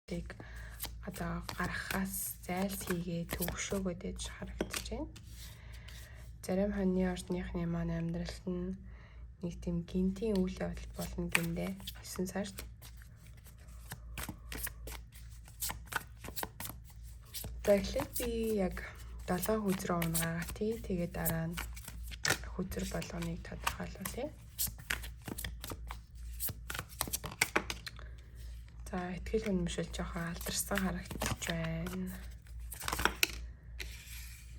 явдлыг одоо гаргахаас зайлсхийгээ төвшөөгөөд ээж харагдаж байна. Зарим хоньны ордныхны маань амьдралд нь нэг тийм гинтийн үйл явдал болно гиндэ 9 сард. За эхлээд би яг 7 хүзрүү унгаа тий. Тэгээд дараа нь хүзэр болгоныг тодорхойлуулъя. За итгэл үнэмшил жоохон алдарсан харагдаж байна.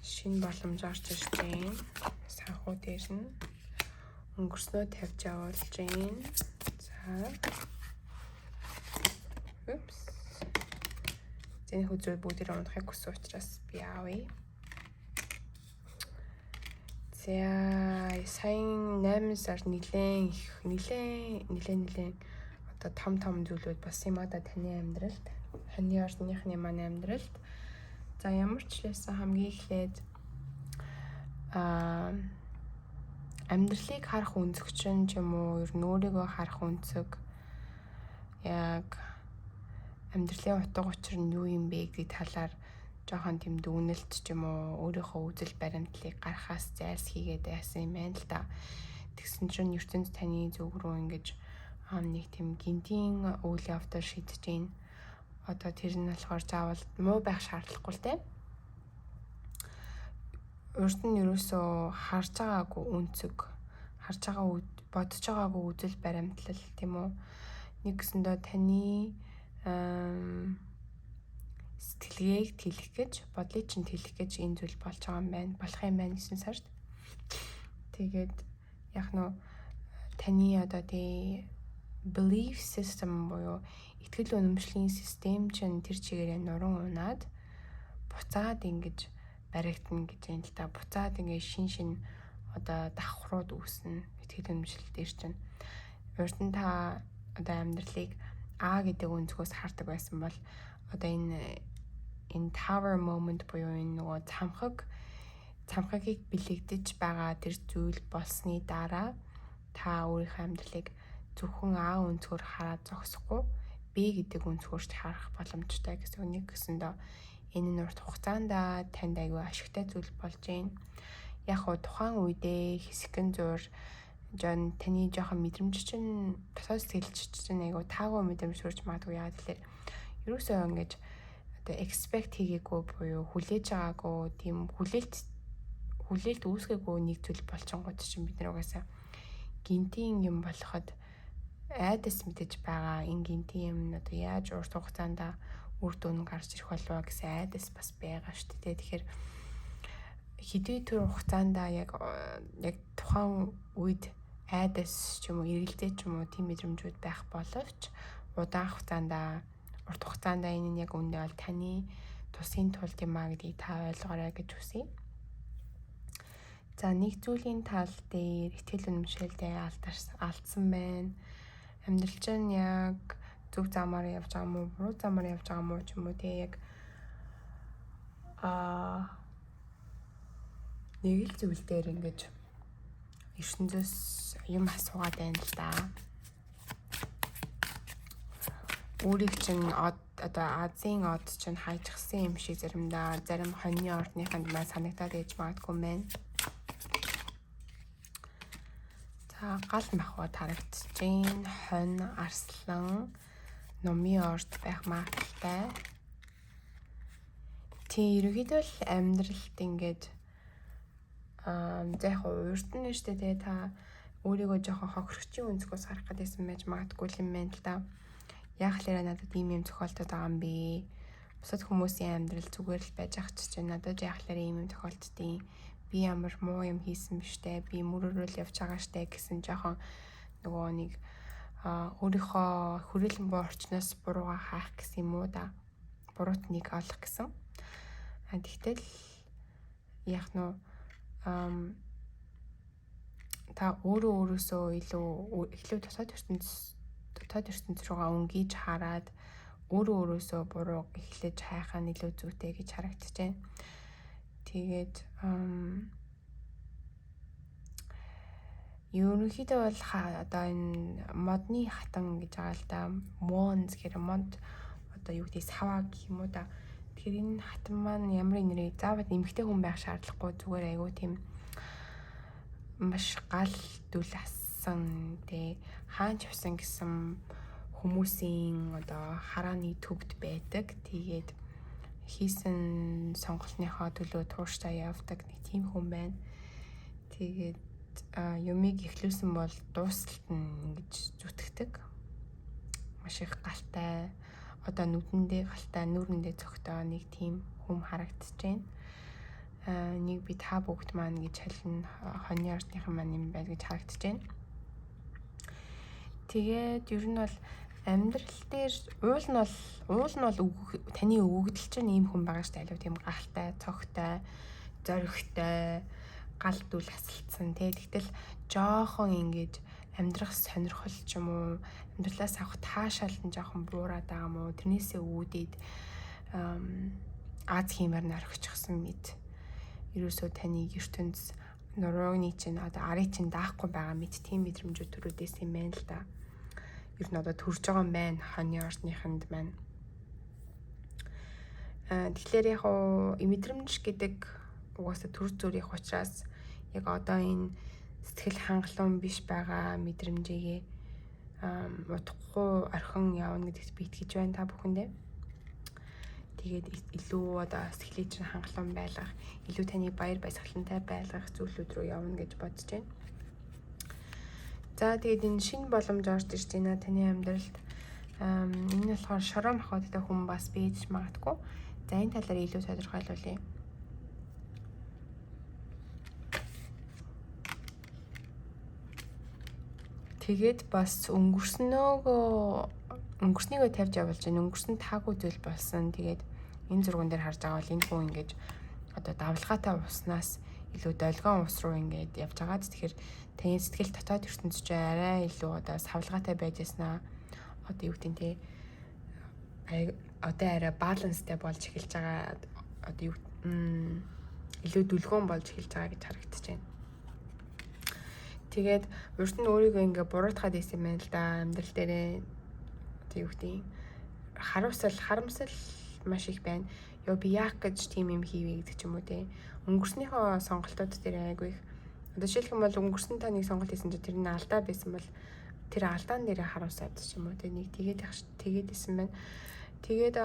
Шинэ боломж орж ирж байна. Санхүү дээр нь өнгөрснөө тавьж явуулж байна. За. Oops. Энэ хүзрүүд бүгдээр унахыг хүссэн учраас би авъя. За саяын 8 сар нилээн их нилээн одоо том том зүйлүүд болсон юм а да таны амьдралд. Хоньны ордныхны маань амьдралд. За ямар ч лээсэн хамгийн эхлээд амьдралыг харах өнцөг чинь ч юм уу ер нь өөрийгөө харах өнцөг яг амьдралын утга учир нь юу юм бэ гэдэг талаар жоохон тийм дүгнэлт ч юм уу өөрийнхөө үзэл баримтлалыг гаргахаас зайлсхийгээд байсан юм байна л да. Тэгсэн чинь ертөнц таны зүг рүү ингэж нэг тийм гинтийн үйл явдал шидэж гин. Одоо тэр нь болохоор заавал муу байх шаардлагагүй л дээ. Урд нь ерөөсөө харж байгаагүй өнцөг, харж байгаа бодож байгаагүй үзэл баримтлал тийм үү? Нэг гэсэндээ таны сэтгэлгээг тэлэх гэж, бодлыг чинь тэлэх гэж энэ зүйл болж байгаа юм байна. Болох юм байна 9 сард. Тэгээд яг нь таны одоо тий belief system буюу итгэл үнэмшлийн систем чинь тэр чигээрээ нуран унаад буцаад ингэж баригдана гэж юм л та. Буцаад ингэ шин одоо давхрууд үүснэ итгэл үнэмшил дээр чинь. Урд нь та одоо амьдралыг А гэдэг өнцгөөс хардаг байсан бол одоо энэ tower moment буюу энэ нөгөө цамхагийг бэлэгдэж байгаа тэр зүйл болсны дараа та өөрийнхөө амьдралыг зөвхөн А өнцгөр хараад зогсохгүй Б гэдэг өнцгөрч харах боломжтой гэсэн. Нэг гэсэндээ энэ нь урт хугацаанд танд аягүй ашигтай зүйл болж байна. Яг хуу тухайн үедээ хэсэгэн зур жон таны жоохон мэдрэмж чинь дотоод сэтгэлч чинь айгүй таагүй мэдрэмж төрж магадгүй. Яагаад гэхээр ерөөсөө ингэж одоо expect хийгээгүй буюу хүлээж байгаагүй тийм хүлээлт үүсгээгүй нэг зүйл болчингууд чинь бид нар угаасаа гинтийн юм болоход айдас мэдэж байгаа. Энэ гинтийн юм нь одоо яаж урт хугацаанд үр дүн гарч ирэх болов гэсэн айдас бас байгаа шүү дээ. Тэгэхээр хэдий түр хугацаанд яг тухайн үед айдас ч юм уу эргэлзээ ч юм уу тийм мэдрэмжүүд байх боловч удаан хугацаанд урт хугацаанд энэ нь яг үүндээ бол таны тусын тулд юм а гэдгийг та ойлгоорой гэж хүсье. За нэг зүйлийн тал дээр итгэл үнэмшилдээ алдсан байна. Амьдрал чинь яг зөв замаар явж байгаа мó, буруу замаар явж байгаа мó ч юм уу тий яг нэг л зүйл дээр ингэж ертөнцөөс юм асуугаад байна л да. Өөрийг чинь одоо Азийн од чинь хайчихсан юм шиг заримдаа зарим хоньны ордныханд маань санагдаад ээж магадгүй мэн. За гал махбод харагдчихээн. Хонь, арслан, нумын орд байх магадaltaй. Тийм ерөнхийдөө л амьдралд ингээд за яг урд нь штэ тэгээ та өөрийгөө жоохон хохирогчийн өнцгөөс харах гэдээсэн байж магадгүй юм байна л да. Яг л яриа надад ийм юм тохиолдод байгаа юм бэ? Бусад хүмүүсийн амьдрал зүгээр л байж ах чинь надад яг л яриа ийм юм тохиолддیں۔ Би ямар муу юм хийсэн биш те. Би мөрөөрөл явж байгаа штэ гэсэн жоохон нөгөө нэг өөрийнхөө хүрээлэн буй орчноос бурууга хаах гэсэн юм уу да. Буруутныг олох гэсэн. Тэгтэл яг нөө та өөрөө өөрөөсөө илүү дотоод ертөнц рүүгээ өнгийж хараад өөрөө өөрөөсөө бурууг эхлэж хайхаа нь илүү зүйтэй гэж харагдаж байна. Тэгээд ерөнхийдөө бол одоо энэ модны хатан гэж байгаа л да. Wands гэр мод Одоо юу гэдэг, саваа гэх юм уу да. Тэгэхээр энэ хатан маань ямар нэрээ, заавал эмэгтэй хүн байх шаардлагагүй, зүгээр айгүй тийм маш гал дүл асан тэ, хаан ч явсан гэсэн хүмүүсийн одоо харааны төвд байдаг. Тэгээд хийсэн сонголтныхоо төлөө тууштай явдаг нэг тийм хүн байна. Тэгээд юмыг эхлүүлсэн бол дуусталт нь ингэж зүтгэдэг. Маш их галтай, одоо нүдэндээ галтай, нүүрэндээ цогтой нэг тийм хүм харагдаж байна. Нэг би та бүгд маань гэж хэлнэ, хоньны ордныхан маань юм байна гэж харагдаж байна. Тэгээд ер нь бол амьдрал дээр уул нь бол таны өгөгдөл чинь ийм хүн байгаа шүү дээ. Аюу тийм галтай, цогтой, зоригтой, гал дүл асалцсан тий. Тэгтэл жоохон ингэж амьдрах сонирхол ч юм уу, амьдралаас авах таашаал нь жоохон буураад байгаа юм уу? Тэрнээсээ үүдээд аз хиймээр норхичихсан мэт. Ерөөсөө таны ертөнц нурууны чинь одоо арын чинь даахгүй байгаа мэт тийм мэдрэмжүүд төрөөдөөс юм байна л да. Ер нь одоо төрж байгаа юм байна хоньны ордныханд маань. Тэгэхээр яг уу мэдрэмж гэдэг угаасаа төр зүрх учраас яг одоо энэ сэтгэл хангалуун биш байгаа мэдрэмжийгээ удахгүй орхин явна гэдэгт би итгэж байна та бүхэндээ. Тэгээд илүү одоо сэтгэлийг чинь хангалуун байлгах, илүү таны баяр баясгалантай байлгах зүйлүүд рүү явна гэж бодож байна. За, тэгээд энэ шинэ боломж орж ирж байна таны амьдралд. Энэ болохоор шороо махбодтой хүн бас байж магадгүй. За, энэ талаар илүү тодорхойлуулъя. Тэгээд бас өнгөрснийгөө тавьж явуулж байна. Өнгөрсөн таагүй зүйл болсон. Тэгээд энэ зурган дээр харж байгаа бол энэ хүн ингэж одоо давлгаатай уснаас илүү долгион ус руу ингээд явж байгаад, тэгэхээр таны сэтгэл дотоод ертөнц чинь арай илүү одоо савлгаатай байж яснаа, одоо юу гэдэг нь те, одоо арай баланстай болж эхэлж байгаа, одоо юу, илүү дүлгөөн болж эхэлж байгаа гэж харагдаж байна. Тэгээд урд нь өөрийгөө ингээ буруутгаад байсан юм байна л да. Амьдрал дээрээ одоо юу гэдэг, харуулсал харамсал маш их байна. Йоо, би яах гэж тийм юм хийвэ гэдэг ч юм уу те. Өнгөрснийхөө сонголтууд дээр айгүй их, одоо жишээлх юм бол өнгөрсөн та нэг сонголт хийсэн чинь тэр нь алдаа байсан бол тэр алдаан дээрээ харуулсаад ч юм уу те, нэг тэгээд тэгээд исэн байна. Тэгээд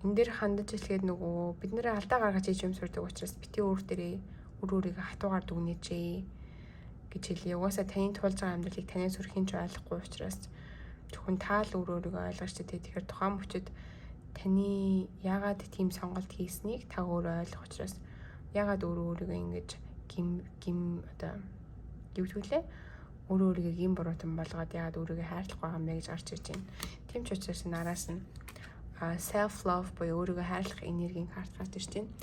энэ дээр хандаж хэлгээд нөгөө бид нэрээ алдаа гаргаж хийж юм сурдаг учраас бити өөр дээрээ өөр өөрийгөө хатуугаар дүгнээжээ гэж хэлье. Угаасаа таны туулж байгаа амьдралыг таны сүрхийн ч ойлгохгүй учраас зөвхөн та л өөр өөрийгөө ойлгож тэ. Тэгэхээр тухайн мөчөд таны яагаад тийм сонголт хийснийг та өөрөө ойлгох учраас яагаад өөрөө өөрийгөө ингэж гим гим одоо юу гэдгүүлээ, өөрөө өөрийгөө гим буруутан болгоод яагаад өөрийгөө хайрлахгүй байгаа юм бэ гэж гарч ирж байна. Тийм ч учраас нараас нь self love буюу өөрийгөө хайрлах энергийн карт гарч ирж байна.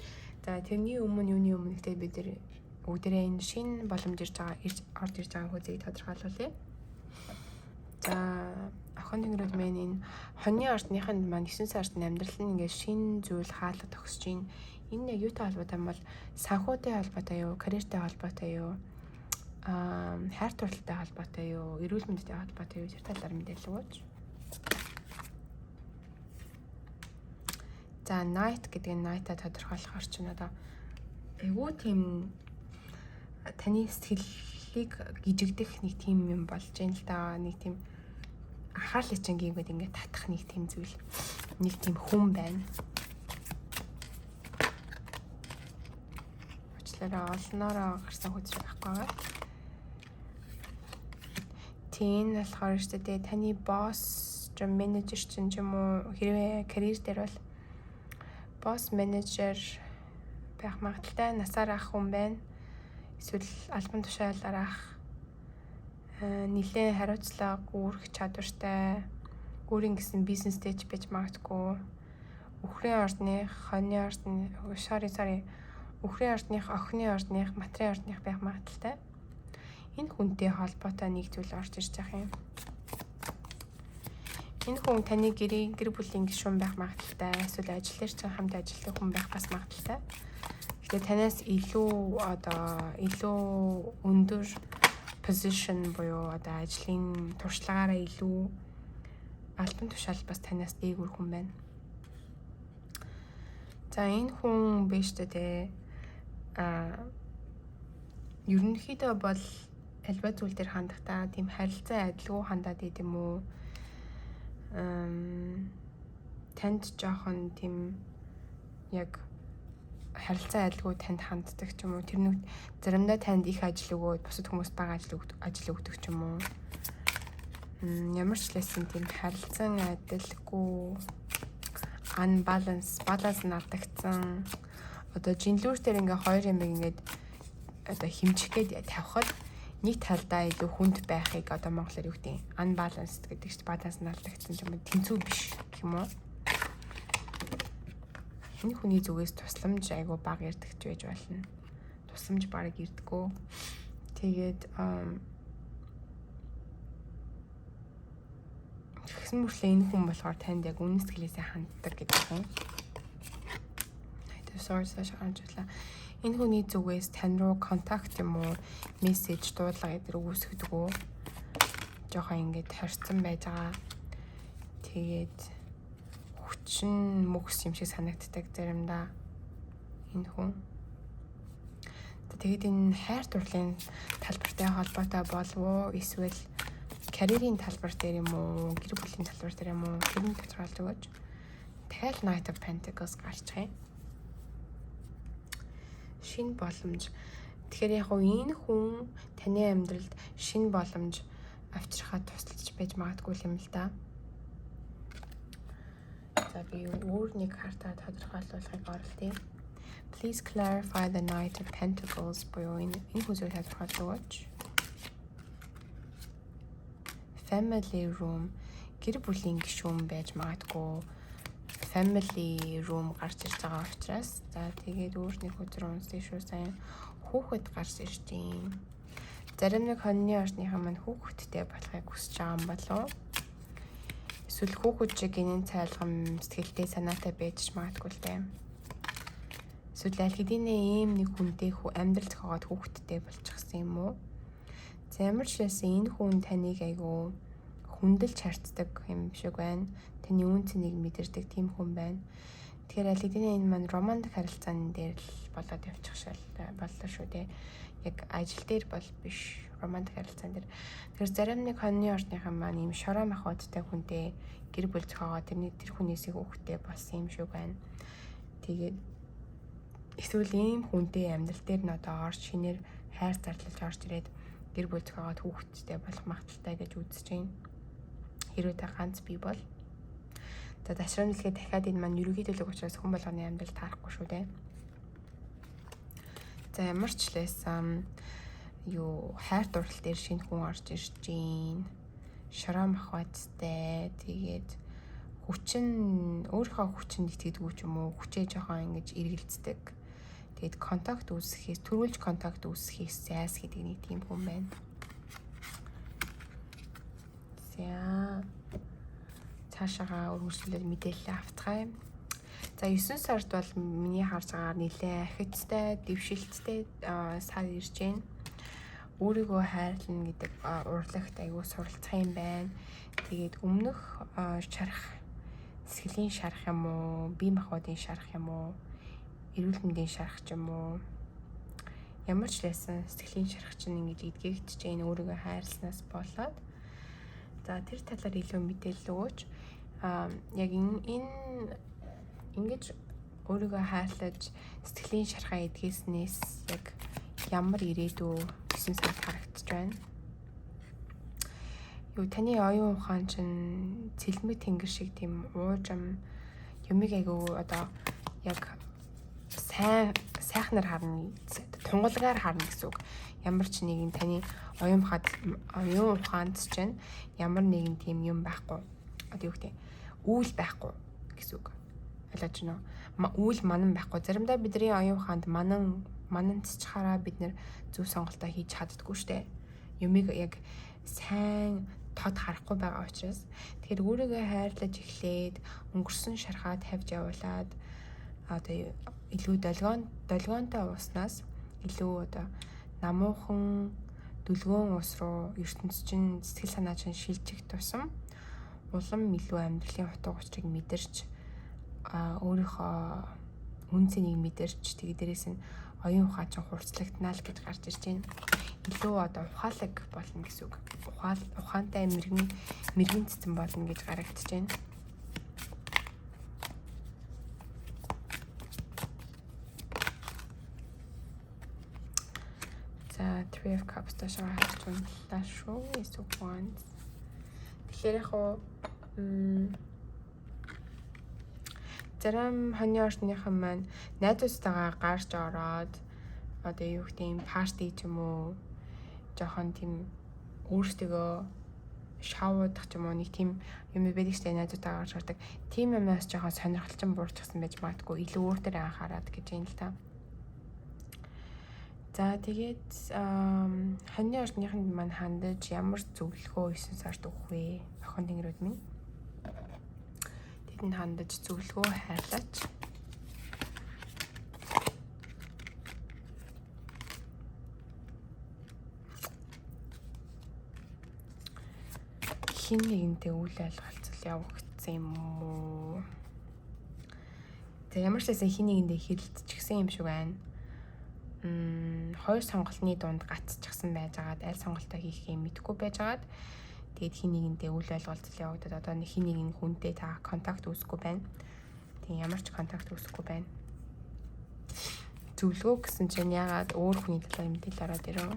За, тэрний өмнө, юуны өмнө гэхдээ бид нэр бүгдээрээ энэ шинэ боломж ирж байгаа, ирж орж ирж байгаа хүзийг тодорхойлуулъя. За, охин тэнгэрүүд мэн, энэ хоньны ордныханд маань 9 сард амьдрал нь ингээд шинэ зүйл хаалга төгсөж байна. Энэ яг юутай холбоотой юм бол санхүүтэй холбоотой юу, карьертэй холбоотой юу, хайр дурлалтай холбоотой юу, эрүүл мэндтэй холбоотой юу, тэр талаар мэдээлэл өгөөч. За, Knight гэдэг нь Knight-а тодорхойлохоор чинь одоо айгүй тийм таны сэтгэлийг гижигдэх нэг тийм юм болж байна л да. Нэг тийм анхаарлыг чинь гингээд ингээд татах нэг тийм зүйл, нэг тийм хүн байна. Уучлаарай, олноороо гарсан хүч байхгүй байгаа. Тийм болохоор шүү дээ, таны босс ч, менежер чинь ч юм уу, хэрвээ карьер дээр бол босс, менежер байх магадлалтай, насаар ах хүн байна. Эсвэл албан тушаалаар ах, нэлээд хариуцлага үүрэх чадвартай, өөрийн гэсэн бизнестэй ч байж магадгүй. Үхрийн ордных, хоньны ордны, sorry, sorry, үхрийн ордных, охины ордных, матрын ордных байх магадлалтай. Энэ хүнтэй холбоотой нэг зүйл орж ирж байгаа юм. Энэ хүн таны гэрийн гэр бүлийн гишүүн байх магадлалтай. Эсвэл ажил дээр чинь хамт ажилладаг хүн байх бас магадлалтай. Гэхдээ танаас илүү одоо илүү өндөр position буюу одоо ажлын туршлагаараа илүү Албан тушаал бас танаас дээгүүр хүн байна. За, энэ хүн биш үү те, ерөнхийдөө бол альва зүйл дээр хандахдаа тийм харилцаа адилгүй хандаад идэм үү? Танд жоохон тийм яг харилцаа адилгүй танд ханддаг ч юм уу. Тэр нэг заримдаа танд их ажил өгөөд бусад хүмүүст бага ажил өгдөг ч юм уу. Ямар ч лсэн тийм харилцан адилгүй, unbalance, баланс нь алдагдсан. Одоо жинлүүр дээр ингээ хоёр юм ингээд одоо хэмжих гээд тавихад нэг талдаа илүү хүнд байхыг одоо монголоор юу гэдэг, unbalanced гэдэг чинь баланс нь алдагдсан ч юм уу, тэнцүү биш гэх юм уу. Энэ хүний зүгээс тусламж айгу бага ирдэг ч байж болно. Тусламж бараг ирдэггүй. Тэгээд тэгсэн мөртлөө энэ хүн болохоор танд яг үнэн сэтгэлээсээ ханддаг гэдэг юм. Knight of Swords шаарч байлаа. Энэ хүний зүгээс тань руу contact юм уу, мессеж, дуудлага гэдэг үүсгэдэг үү? Жоохон ингэж хорцсон байж байгаа. Тэгээд хүчин мөгс юм шиг санагддаг заримдаа энэ хүн. Тэгээд энэ хайр дурлалын талбартай холбоотой болов уу, эсвэл карьерийн талбар дээр юм уу, гэр бүлийн талбар дээр юм уу, тэр нь тодорхойлж өгөөч. Дахиад Knight of Pentacles гарч байгаа юм. Шинэ боломж. Тэгэхээр яг уу энэ хүн таны амьдралд шинэ боломж авчрахад тусалж байж магадгүй юм л да. За, би өөр нэг картаа тодорхойлуулахыг оролдъё. Please clarify the Knight of Pentacles буюу энэ хүзүү тодорхойлж өгөөч. Family room, гэр бүлийн гишүүн байж магадгүй, family room гарч ирж байгаа учраас. За, тэгээд өөр нэг хөзөр унссан шүү сайн, хүүхэд гарч ирж байна. Зарим нэг хоньны ордныхан маань хүүхэдтэй болохыг хүсэж байгаа юм болов уу? Эсвэл хүүхэд шиг гинэн цайлган сэтгэлтэй санаатай байж магадгүй л дээ. Эсвэл аль хэдийн ийм нэг хүнтэй амьдрал зохиогоод хүүхэдтэй болчихсон юм уу? За, ямар ч байсан энэ хүн таныг айгүй хүндэлж харцдаг юм шиг байна. Таны үн цэнийг мэдэрдэг тийм хүн байна. Тэгэхээр аль хэдийн энэ маань романтик харилцааны дээр л болоод явчих шал боллоо шүү дээ. Яг ажил дээр бол биш, романтик харилцаан дээр. Тэгэхээр зарим нэг хоньны ордныхан маань ийм шороо махбодтой хүнтэй гэр бүл зохиогоо, тэрний тэр хүнээсээ хүүхэдтэй болсон юм шиг байна. Тэгээд эсвэл ийм хүнтэй амьдрал дээр нь одоо орж, шинээр хайр зарлаж орж ирээд гэр бүл зохиогоод хүүхэдтэй болох магадлалтай гэж үзэж байна. Хэрвээ та ганц бий бол. За, ташрам нэлгээ дахиад энэ маань ерөнхийдөө учраас хүн болгоны амьдрал таарахгүй шүү дээ. За, ямар ч лээсэн юу, хайр дурлал дээр шинэ хүн орж ирж гин. Шороо махбодтой. Тэгээд хүчин, өөрийнхөө хүчинд итгэдэггүй ч юм уу, хүчээ жоохон ингэж эргэлздэг. Тэгээд contact үүсгэхээс, төрүүлж contact үүсгэхээс зайлс гэдэг нэг тийм хүн байна. За, цаашаага өргөжлөлөөр мэдээлэл авцгаая. За, 9 сард бол миний харж байгаагаар нэлээд ахицтай, дэвшилттэй сар ирж байна. Өөрийгөө хайрлана гэдэг урлагт айгүй суралцах юм байна. Тэгээд өмнөх шарах, сэтгэлийн шарах юм уу, бие махбодын шарах юм уу, эрүүл мэндийн шарах ч юм уу, ямар ч лээсэн сэтгэлийн шарах чинь ингэж эдгээгдэж байна өөрийгөө хайрласнаас болоод. За, тэр талаар илүү мэдээлэл өгөөч. Яг энэ ингэж өөрийгөө хайрлаж, сэтгэлийн шархаа эдгээснээс яг ямар ирээдүй 9 сард харагдаж байна? Юу, таны оюун ухаан чинь цэлмэг тэнгэр шиг тийм уужим, юмыг айгүй одоо яг сайн сайхнаар харна, тунгалгаар харна гэсэн үг. Ямар ч нэгэн таны оюун ухаанд чинь ямар нэгэн тийм юм байхгүй. Одоо юу гэдэг, үйл байхгүй гэсэн үг. Ойлгож байна уу? Үйл манан байхгүй. Заримдаа бидний оюун ухаанд манан мананцчхаараа бид нэр зөв сонголтоо хийж чаддаггүй штэ. Юмыг яг сайн тод харахгүй байгаа учраас. Тэгэхээр өөрийгөө хайрлаж эхлээд, өнгөрсөн шархаа тавьж явуулаад, одоо илүү долгионтой ууснаас илүү одоо намуухан дүлгөөн ус руу ертөнц чинь, сэтгэл санаа чинь шилжих тусам Улам илүү амьдралын утга учирыг мэдэрч, өөрийнхөө үн цэнийг мэдэрч, тэгээ дээрэс нь оюун ухаан чинь хурцлагдана л гэж гарч ирж байна. Илүү одоо ухаалаг болно гэсэн үг. Ухаантай мэрэгэн цэцэн болно гэж гарагдаж байна. За, Three of Cups доошоо харж унтлаа шүү. Ace of Wands. Тэгэхээр яг уу зарим хоньны ордныхан маань найзуудтайгаа гарч ороод одоо юу гэдэг юм, party ч юм уу, жоохон тийм өөрсдөө шоудах ч юм уу, нэг тийм юм байдаг штэ, найзуудтайгаа гарч ордог. Тийм юмнаас жоохон сонирхолчин буурчихсан байж магадгүй, илүү өөр дээр анхаарад гэж юм л та. За, тэгээд хоньны ордныханд маань хандаж ямар зөвлөгөө 9 сард өгөх вэ? Охин тэнгэрүүд минь. Тэдэнд хандаж зөвлөгөө хайрлаач. Хэн нэгэнтэй үйл ойлголцол явагдсан юм уу? За, ямар ч байсан хэн нэгэндээ хэрэлдчихсэн юм шиг байна. Хоёр сонголтны дунд гацчихсан байжгаад аль сонголтоо хийхээ мэдэхгүй байжгаад тэгээд хэн нэгэндээ үйл ойлголцол явагдаад одоо нэг хэн нэгэн хүнтэй та contact үүсэхгүй байна. Тийм, ямар ч contact үүсэхгүй байна. Зөвлөгөө гэсэн чинь яагаад өөр хүний талаар мэдээлэл ороод ирэв?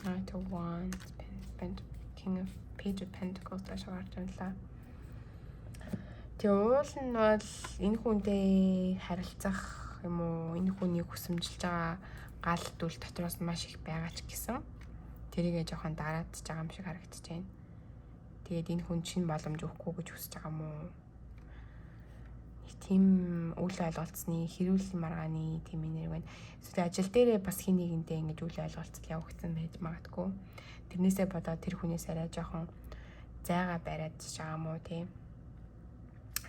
Knight of Wands, King of Page of Pentacles тааш гарч ирлээ. Тэгээ уул нь бол энэ хүнтэй харилцах юм уу, энэ хүнийг хүсэмжилж байгаа гал дүл дотроос маш их байгаа ч гэсэн тэрийгэ жоохон дараадж байгаа юм шиг харагдаж байна. Тэгээд энэ хүн чинь боломж өгөхгүй гэж хүсэж байгаа юм уу? Нэг тийм үл ойлголцсны хэрүүл маргааны тийм энерги байна. Эсвэл ажил дээрээ бас хэн нэгэнтэй ингэж үл ойлголцол явагдсан байж магадгүй. Тэрнээсээ болоод тэр хүнээс арай жоохон зайгаа бариад байгаа юм уу, тийм.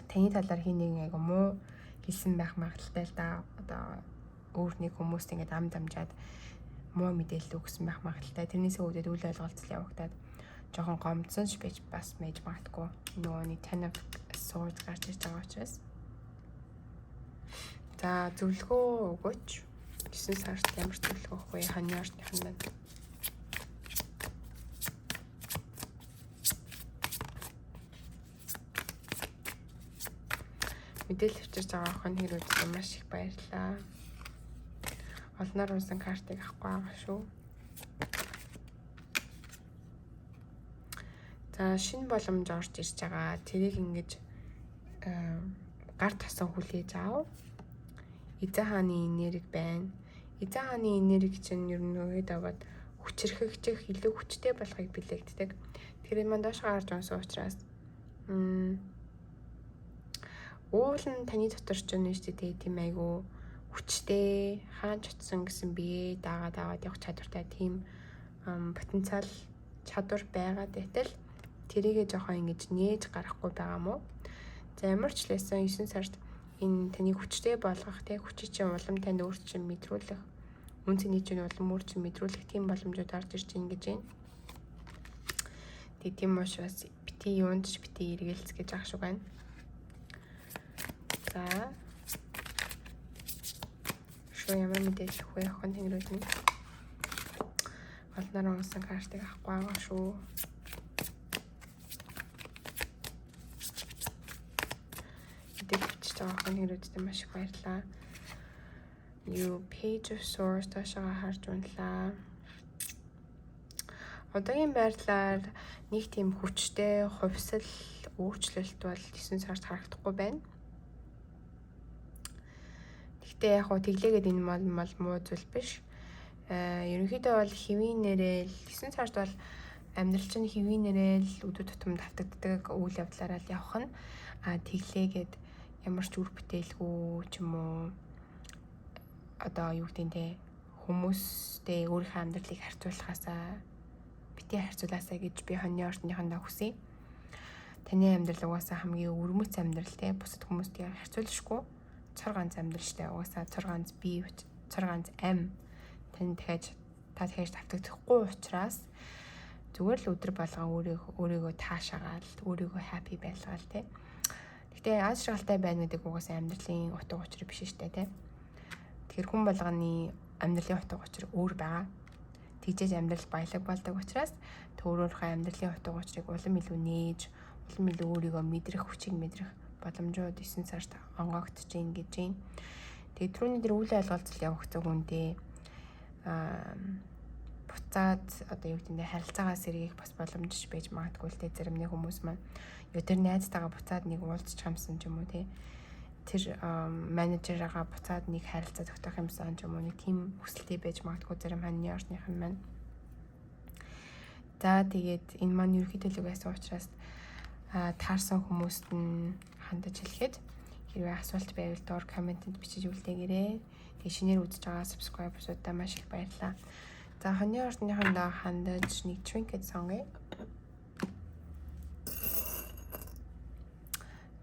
Таны талаар хэн нэгэн айгу муу хэлсэн байх магадлалтай л да. Одоо өөр нэг хүмүүст ингэж ам дамжаад муу мэдээлэл өгсөн байх магадлалтай. Тэрнээсээ үүдээд үл ойлголцол явагдаад жоохон гомдсон ч байж бас мэж магадгүй. Нөгөө нэг Ten of Swords гарч ирж байгаа учраас. За, зөвлөгөө өгөөч. 9 сард ямар зөвлөгөө өгөх вэ? Хоньны ордных нь байна. Мэдээлэл авчирч байгаа охин хэрүүдээ маш их баярлалаа. Олноор унсан картыг авахгүй байгаа шүү. За, шинэ боломж орж ирж байгаа. Тэрийг ингэж гар тосон хүлээж ав. Эзэн хааны энерги байна. Эзэн хааны энерги чинь ер нь нөгөөд аваад хүчрхэгчих, илүү хүчтэй болохыг бэлэгддэг. Тэгэхээр маань доош гарч унсан учраас уул нь таны дотор ч юм шүү дээ, тийм айгу хүчтэй, хаан ч очсон гэсэн бие дагаад аваад явах чадвартай тийм потенциал чадвар байгаа байтал тэрийгэ жоохон ингэж нээж гаргахгүй байгаа мó. За, ямар ч лээсэн 9 сард энэ таны хүчтэй болгох, тэг хүчийг чинь улам танд өөр чинь мэдрүүлэх, үн цэнийг чинь улам өөр чинь мэдрүүлэх тийм боломжууд орж ирж байна гэж байна. Тэг тийм учраас бити юунд ч бити эргэлз гэж ах шиг байна. За, шүү, ямар мэдээлэл өгөх вэ охин тэнгэрүүд нь? Олноор унсан картыг авахгүй байгаа шүү. Мэдээлэл бичиж байгаа охин тэнгэрүүдтэй маш их баярлалаа. You Page of Swords доошоо харж унлаа. Одоогийн байрлалаар нэг тийм хүчтэй хувьсал өөрчлөлт бол 9 сард харагдахгүй байна. Гэхдээ яг хуу тэглээгээд энэ мал муу зүйл биш. Ерөнхийдөө бол хэвийн нэрэл 9 сард бол амьдрал чинь хэвийн нэрэл өдөр тутамд автагддаг үйл явдлаараа л явах нь тэглээгээд ямар ч үр бүтээлгүй ч юм уу, одоо юу гэдэг нь те, хүмүүстэй өөрийнхөө амьдралыг харьцуулахаасаа бити харьцуулаасаа гэж би хоньны ордныхондоо хүсье. Таны амьдрал угаасаа хамгийн өвөрмөц амьдрал те, бусад хүмүүстэй харьцуулшгүй цор ганц амьдрал штэ, угаасаа цор ганц бие, цор ганц ам тань дахиад та дахиад тавтагдахгүй учраас Зүгээр л өдөр болгон өөрийгөө таашаагаал, өөрийгөө happy байлгаал тий. Гэхдээ аз жаргалтай байна гэдэг угаасаа амьдралын утга учир биш шүү дээ тий. Тэгэхээр хүн болгоны амьдралын утга учир өөр байгаа. Тэгжээж амьдрал баялаг болдог учраас өөрийнхөө амьдралын утга учирыг улам илүү нээж, улам илүү өөрийгөө мэдрэх хүчийг мэдрэх боломжууд 9 сард онгоогдож гин гэж байна. Тэгээд түрүүний дээр үйл ойлголцол явагдсан хүндээ буцаад одоо юу гэдэг нь харилцаагаа сэргээх бас боломж байж магадгүй л те, зарим нэг хүмүүс маань ёо тэр найзтайгаа буцаад нэг уулзчих юмсан ч юм уу те, тэр менежераа буцаад нэг харилцаа тогтоох юмсан ч юм уу, нэг тийм хүсэлтэй байж магадгүй зарим хоньны ордных юм байна. За, тэгээд энэ маань ерөнхий төлөв байсан учраас таарсан хүмүүст нь хандаж хэлэхэд хэрвээ асуулт байвал доор comment-энд бичиж үлдээгээрэй. Тэгээ шинээр үзэж байгаа subscribers-уудаа маш их баярлалаа. За, хоньны ордныхондоо хандаж нэг trinket сонгоё.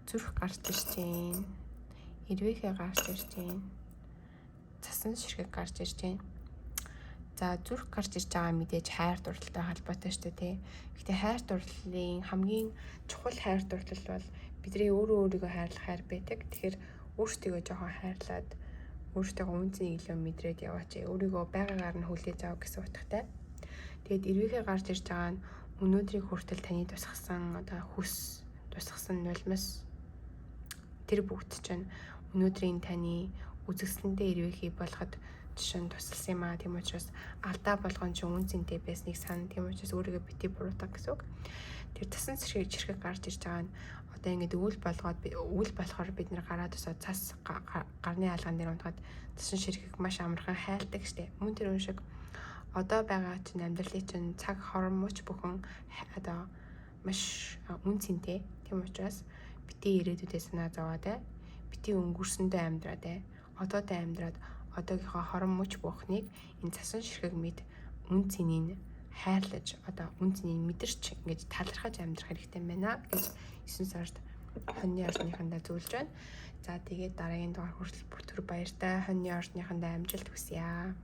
Зүрх гарч ирж байна. Эрвээхэй гарч ирж байна. Цасан ширхэг гарч ирж байна. За, зүрх гарч ирж байгаа мэдээж хайр дурлалтай холбоотой шүү дээ, тий. Гэхдээ хайр дурлалын хамгийн чухал хайр дурлал бол бидний өөрөө өөрийгөө хайрлах хайр байдаг. Тэгэхээр өөрсдийгөө жоохон хайрлаад, өөртөө үнцнийг илүү мэдрээд яваач. Өөрийгөө байгаагаар нь хүлээж ав гэсэн утгатай. Тэгээд эрвээхэй гарч ирж байгаа нь өнөөдрийг хүртэл таны тусгасан одоо хүс, тусгасан нулимс, тэр бүгд чинь өнөөдрийн таны үзэсгэлэнтэй эрвээхэй болоход жишээ нь тусалсан юм аа. Тийм учраас алдаа болгон чинь үнэ цэнтэй байсныг сан. Тийм учраас өөрийгөө битгий буруутга гэсэн үг. Тэр цасан чирхэг гарч ирж байгаа нь одоо ингээд өвөл болгоод, өвөл болохоор бид нэр гараа тусаад цас гарны хаалган дээр унтахад цасан ширхэг маш амархан хайлдаг штэ. Мөн тэр үн шиг одоо байгаа чинь амьдралын чинь цаг хором мөч бүхэн одоо маш үнэ цэнтэй. Тийм учраас битгий ирээдүйдээ санаа зовоод, битгий өнгөрсөндөө амьдраад, одоодоо амьдраад, одоогийнхоо хором мөч бүхнийг энэ цасан ширхэг мэд үнэ цэнийг хайрлаж, одоо үнэ цэнийг мэдэрч, ингэж талархаж амьдрах хэрэгтэй байна гэж 9 сард хоньны ордныхандаа зөвлөж байна. За, тэгээд дараагийн дугаар хүртэл бүр түр баяртай, хоньны ордныхандаа амжилт хүсье.